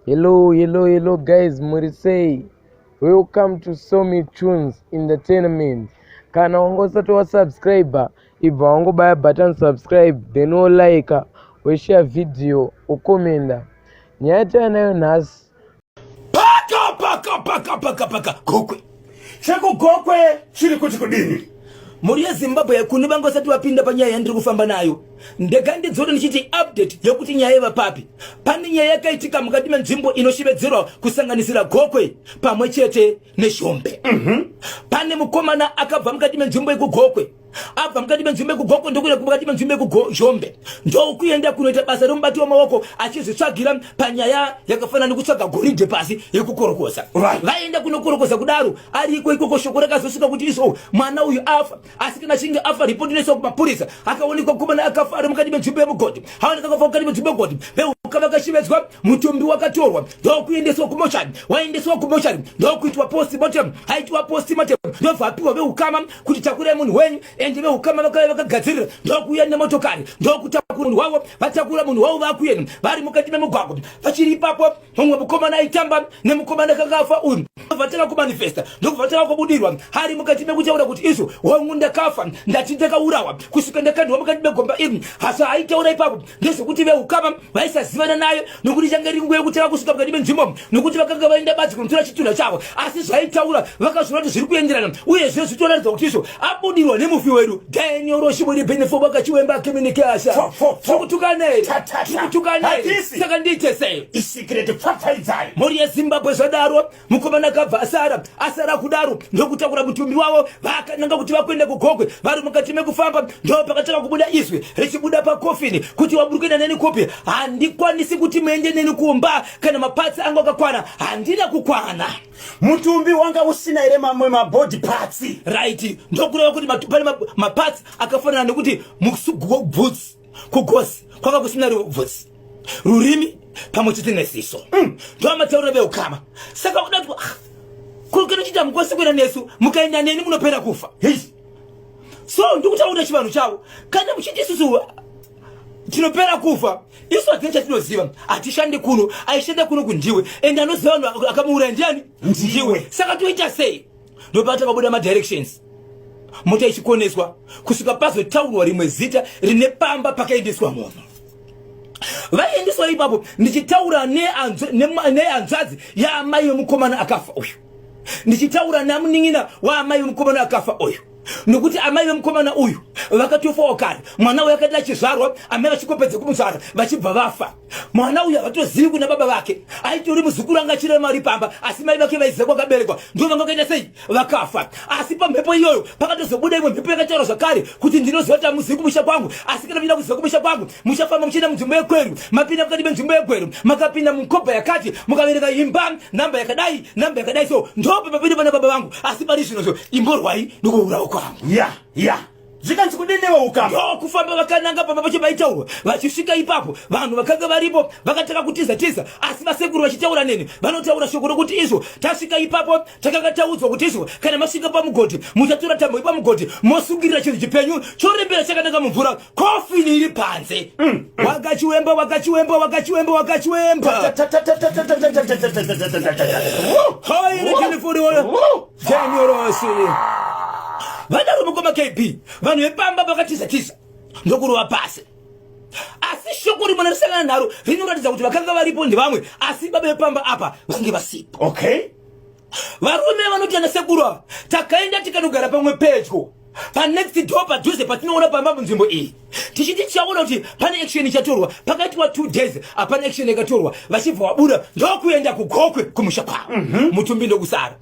Hello, hello, hello guys, muri sei? Welcome to Somi Tunes Entertainment. Kana wanga usati wasubscriber, ibva wangobaya button subscribe, then wolike, woshare video, wokomenda. Nyaya yatinayo nhasi paka paka paka paka paka gokwe chekugokwe chiri kuti kudini mhuri yezimbabwe kune vanga vasati vapinda panyaya yandiri kufamba nayo ndega ndidzore ndichiti update yekuti nyaya yeva papi pane nyaya yakaitika mukati menzvimbo inoshevedzerwa kusanganisira gokwe pamwe chete nezhombe mm -hmm. pane mukomana akabva mukati menzvimbo yekugokwe abva mukati menzvimbo yekugokwe ndokuenda mukati menzvimbo yekuzhombe ndokuenda kunoita basa remubati wemaoko achizvitsvagira panyaya yakafanana nekutsvaga goridhe pasi yekukorokoza vaenda kunokorokoza kudaro ariko ikoko shoko rakazosvika kuti izvo mwana uyu afa asi kana achinge afa ripoti inoiswa kumapurisa akaonekwa mukomana akafa ari mukati menzvimbo yemugodhi aoneka akafa mukati menzvimbo yemugodhi veuka vakashevedzwa mutumbi wakatorwa ndokuendeswa kumochari waendeswa kumochari ndokuitwa postmortem aitwa postmortem ndobva apiwa veukama kuti takurai munhu wenyu ende veukama vakauya vakagadzirira ndokuuya nemotokari ndokutakura munhu wavo vatakura munhu wavo vakuenda vari mukati memugwagwa vachiri ipapo mumwe mukomana aitamba nemukomana akanga afa uyu vatanga kumanifesta ndokubva vatanga kubudirwa ari mukati mekutaura kuti izvo wangu ndakafa ndati ndakaurawa kusvika ndakandwa mukati megomba iri hasa aitaura ipapo ndezvekuti veukama vaisazivana naye nokuti change iri nguva yekutanga kusvika mukati menzvimbo nokuti vakanga vaenda badzi kunotora chitunha chavo asi zvaitaura vakazviona kuti zviri kuenderana uyezve zvitoratidza kuti izvo abudirwa nemufi wedu daniel roshimuri benefo vakachiwemba communication tikutukanei tikutukanei saka ndiite sei isecret pfapfaidzai mhuri yezimbabwe zvadaro mukomana akabva asara asara kudaro ndokutakura mutumbi wavo vakananga kuti vakuenda kugokwe vari mukati mekufamba ndo pakatanga kubuda izwi richibuda pakofini kuti waburi kuenda neni kupi handikwanisi kuti muende neni kumba kana mapatsi angu akakwana handina kukwana Mutumbi wanga usina here mamwe mabody parts? Right, ndokureva kuti pane maparts akafanana nekuti bvutsi kugosi kwanga kusina bvutsi rurimi pamwe chete neziso mm. ndoamataurira veukama saka kuda kuti ah, kunochiita mukosi kuenda nesu mukaenda neni munopera kufa so ndikutaura chivanhu chavo kana muchiti isusu tinopera kufa isu hatina chatinoziva hatishande kuno aishanda kuno kundiwe and anoziva vanhu akamuuraya ndiani ndiwe saka toita sei ndopata pabuda madirections mota ichikoneswa kusvika pazotaurwa rimwe zita rine pamba pakaendeswa munhu vaiendeswa ipapo ndichitaura nehanzvadzi yaamai vemukomana akafa uyu ndichitaura namunin'ina waamai vemukomana akafa uyu nokuti amai vemukomana uyu vakatofawo kare mwana uyu akati achizvarwa amai vachikopedza kumuzvara vachibva vafa mwana uyu havatozivi kuna baba vake aitori muzukuru anga achireva mari pamba asi mai vake vaiziva kwakaberekwa ndo vanga vakaita sei vakafa asi pamhepo iyoyo pakatozobuda imwe mhepo yakataura zvakare kuti ndinoziva kuti hamuzivi kumusha kwangu asi kana muchida kuziva kumusha kwangu muchafamba muchienda munzvimbo yekweru mapinda mukati menzvimbo yegweru makapinda mukobha yakati mukavereka imba namba yakadai namba yakadai so ndope papinda pana baba vangu asi pari zvino zvo imborwai nokuurawo kwangu ya yeah, ya yeah. Zvikanzi kudini neveukama? Ndokufamba vakananga pamba pacho paitaurwa. Vachisvika ipapo, vanhu vakanga varipo vakatanga kutiza tiza, asi vasekuru vachitaura neni vanotaura shoko rokuti izvo tasvika ipapo takanga taudzwa kuti izvo kana masvika pamugodhi muchatora tambo yepamugodhi mosungirira chinhu chipenyu chorembera chakananga mumvura kofini iri panze. Wakachiwemba wakachiwemba wakachiwemba wakachiwemba. Hayi Vadaro mukoma KB vanhu vepamba vakatiza tiza ndokurova pasi asi shoko rimwe rarisangana naro rinoratidza kuti vakanga varipo ndevamwe asi baba vepamba apa vange vasipo okay varume vanoti ana sekuru ava takaenda tikanogara pamwe pedyo panext door padhuze patinoona pamba munzvimbo iyi tichiti tichaona kuti pane action ichatorwa pakaitwa two days hapana action yakatorwa vachibva vabuda ndokuenda kugokwe kumusha kwavo mm -hmm. mutumbi ndokusara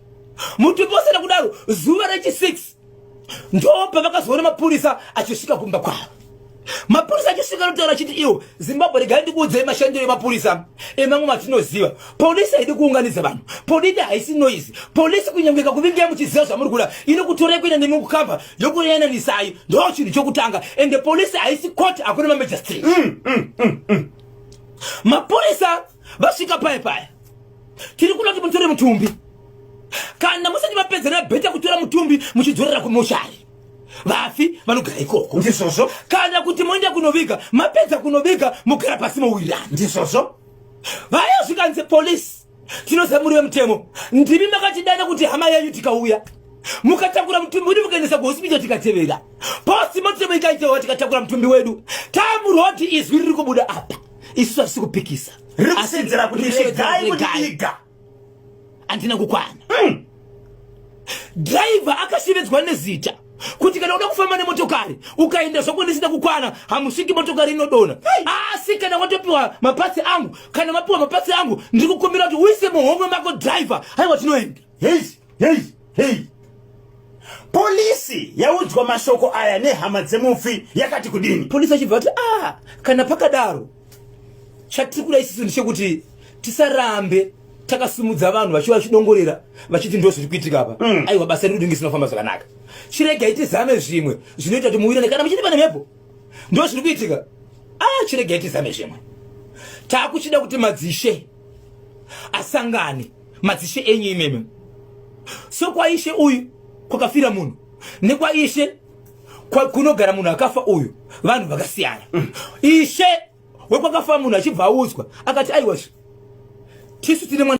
mutumbi wasara kudaro zuva rechi6 ndo pavakazoona mapurisa achisvika kumba kwavo mapurisa achisvika anotaura achiti iwo zimbabwe regai ndikuudzei mashandiro emapurisa emamwe matinoziva polisi haidi kuunganidza vanhu polisi haisi noise polisi kunyange ikakuvingai muchiziva zvamuri kuda inokutorai kuenda nemi kukamba yokuyananisai ndo chinhu chokutanga ende polisi haisi court hakuna mamagistrate mm, mm, mm, mm. mapurisa vasvika paye paya tiri kuda kuti mutore mutumbi kana musati mapedzana bheta kutora mutumbi muchidzorera kumoshari vafi vanogara ikoko ndizvozvo kana kuti moenda kunoviga mapedza kunoviga mogara pasi mowirirana ndizvozvo Vaya zvikanzi polisi, tinoziva muri vemutemo, ndimi makatidana kuti hama yenyu, tikauya mukatakura mutumbi wedu mukaendesa kuhospital, tikatevera postmortem ikaitewa, tikatakura mutumbi wedu tamuroad. Izwi riri kubuda apa, isusu hatisi kupikisa. Riri kusedzera kuti Riri kusedzera regai kuti kuti regai. iga. Handina kukwana. Dhiraivha akashevedzwa nezita kuti kana uda kufamba nemotokari ukaenda zvako ndisina kukwana, hamusviki, motokari inodonha. Asi kana watopiwa maparts angu, kana mapiwa maparts angu, ndiri kukumbira kuti uise muhomwe mako, dhiraivha. Haiwa, tinoenda. Hei, hei, hei! Polisi yaudzwa mashoko aya nehama dzemufi yakati kudini? Polisi achibva kuti, "Ah, kana pakadaro, chatiri kuda isusu ndechekuti tisarambe takasumudza vanhu vachiva vachidongorera vachiti ndo zviri kuitika apa. Aiwa, basa redu ringe sinofamba zvakanaka. Chiregai tizame zvimwe zvinoita kuti muwirane. Kana muchiti pane mhepo, ndo zviri kuitika, ah, chiregai tizame zvimwe. Taakuchida kuti madzishe asangane, madzishe enyu imeme. So kwaishe uyu kwakafira munhu nekwaishe kunogara munhu akafa uyu, vanhu vakasiyana. Ishe wekwakafa munhu achibva audzwa akati, 'Aiwazve, tisu tine mwana.'